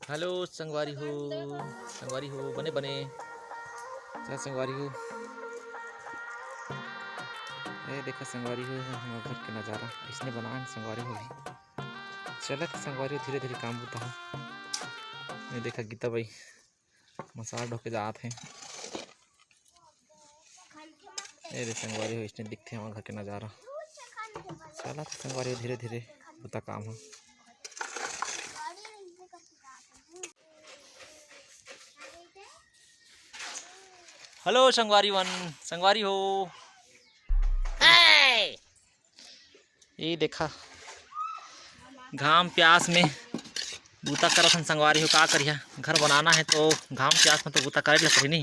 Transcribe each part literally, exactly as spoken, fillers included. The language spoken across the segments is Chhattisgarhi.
हेलो संगवारी हो, संगवारी हो, बने बने। चल संगवारी हो, ए देखा संगवारी हो, हमर घर के नजारा इसने बनाए संगवारी हो भी। चलत संगवारी हो, धीरे धीरे काम बुता हो। ये देखा गीता बाई मसाला ढोके जात हे। ए रे संगवारी हो, इसने दिखथे हमर घर के नजारा। चलत संगवारी हो, धीरे धीरे बुता काम हो। हेलो संगवारी मन, संगवारी हो। ये देखा, घाम प्यास में बूता करत हन संगवारी हो, का करिया, घर बनाना है तो घाम प्यास में तो बूता करे ला पड़ही नहीं।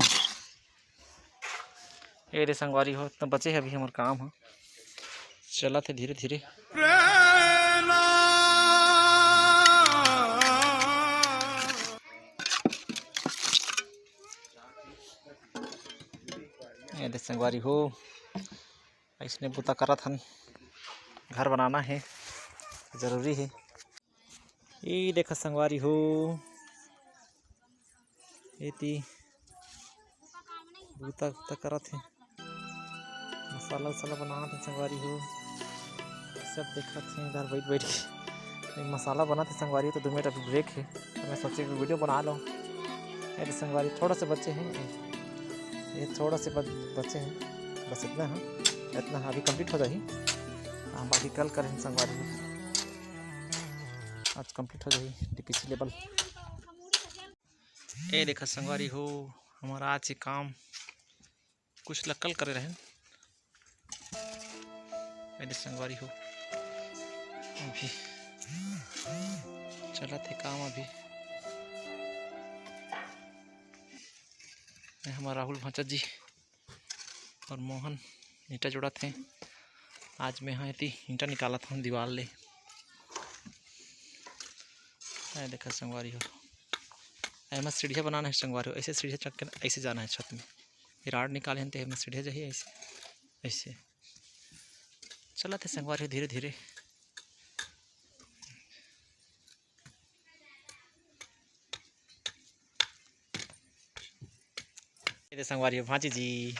ये रे संगवारी हो, इतना बचे है अभी हमर काम ह, चलत है धीरे धीरे। ये दे संगवारी हो, इसने बूता करत हन, घर बनाना है, जरूरी है। ये देखा संगवारी हो, एती बूता बूता करत हे, मसाला उसाला बनात हे संगवारी हो। सब देखत हे इधर बैठ बैठ के। ये मसाला बनत हे संगवारी हो, तो दो मिनट अभी ब्रेक हे, तो मैं सोचे कि वीडियो बना लो। अरे संगवारी थोड़ा सा बचे हैं, ये थोड़ा से बच-, बचे हैं, बस इतना है, इतना है, अभी कंप्लीट हो जाही। हाँ, बाकी कल करें संगवारी हो, आज कंप्लीट हो जाही डीपीसी लेवल। ए देखा संगवारी हो, हमारा आज के काम कुछ लक्कल करे रहेन। ए दे संगवारी हो, अभी चलत हे काम अभी। ए हमार राहुल भांचा जी और मोहन ईंटा जोड़त हे। आज मैं हा एती ईंटा निकालत हूँ दीवार ले। ए देखा संगवारी हो, एमा सीढ़िया बनाना है संगवारी हो, ऐसे सीढ़िया चढ़ के ऐसे जाना है छत में। ये राड निकाले हन ते एमा सीढ़िया जाही ऐसे, ऐसे। चलत हे संगवारी हो धीरे धीरे। ए दे संगवारी हो भांची जी,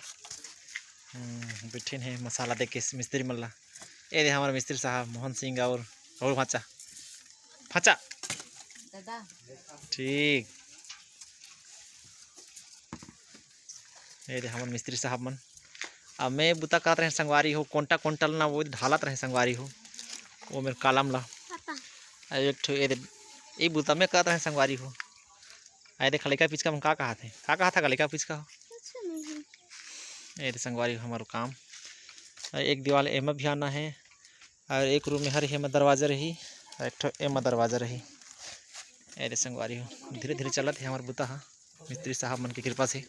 हम्म, बैठिन हे मसाला दे के मिस्त्री मन ला। ए दे हमारे मिस्त्री साहब मोहन सिंह और राहुल भांचा, भांचा। दादा। ठीक। ए दे हमर मिस्त्री साहब मन। अब मैं बुता करत रहें संगवारी हो, कोंटा कोंटा ल ना वो ढालत रहें संगवारी हो, वो मेर कालम ला। पापा। अब एक ठो ए दे, ए बुता मैं करत रहें संगवारी हो। ए देखा लइका पिचका मन का कहाथे, का कहाथा का लइका पिचका हो? कुछ नहीं। ए दे संगवारी हो हमर काम। एक दीवाल एमा भी आना है। और एक रूम में हर एमा दरवाजा रही, और एक ठो एमा दरवाजा रही। ए दे संगवारी हो, धीरे धीरे चलत हे हमर बुता हा, मिस्त्री साहब मन के कृपा से।